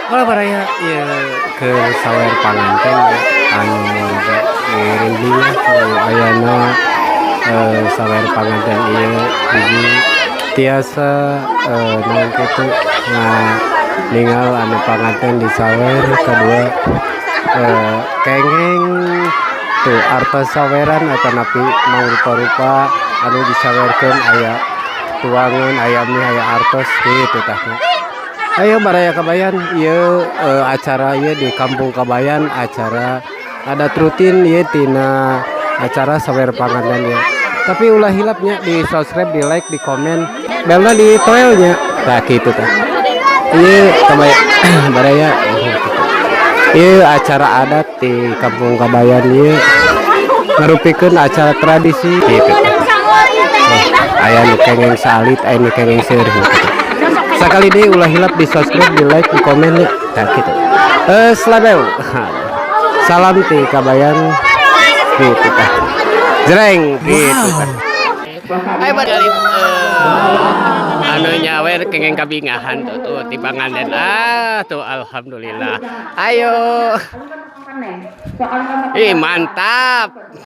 Oh, baraya ieu ke sawer panganten ya, anu ngiring ayana sawer panganten ieu hiji tiasa naon kitu ningal anu panganten di sawer, kedua kengeng tuh artos saweran atanapi mangrupa-rupa anu disawerkeun, aya tuangan, aya mie, aya artos gitu tah. Ayo, baraya Kabayan, ieu acara ieu di Kampung Kabayan, acara adat rutin ieu tina acara sawer panganten ya. Tapi ulah hilapnya di subscribe, di like, di komen, belna di toelnya. Tah, kitu tah. Ieu Kabayan, baraya, ieu acara adat di Kampung Kabayan, ieu ngarupikeun acara tradisi gitu. Oh, aya nu kengeng salit, aya nu kengeng seueur gitu. Sakali deui, ulah hilap di subscribe, di like, di komen ya. Nah, gitu. Selebeu. Salam ti Kabayan gitu tah. Jreng gitu tah. Ayo balik, anu nyawer kengeng kabingahan tuh tuh ti panganten. Ah, tuh, alhamdulillah. Ayo. Ih, mantap.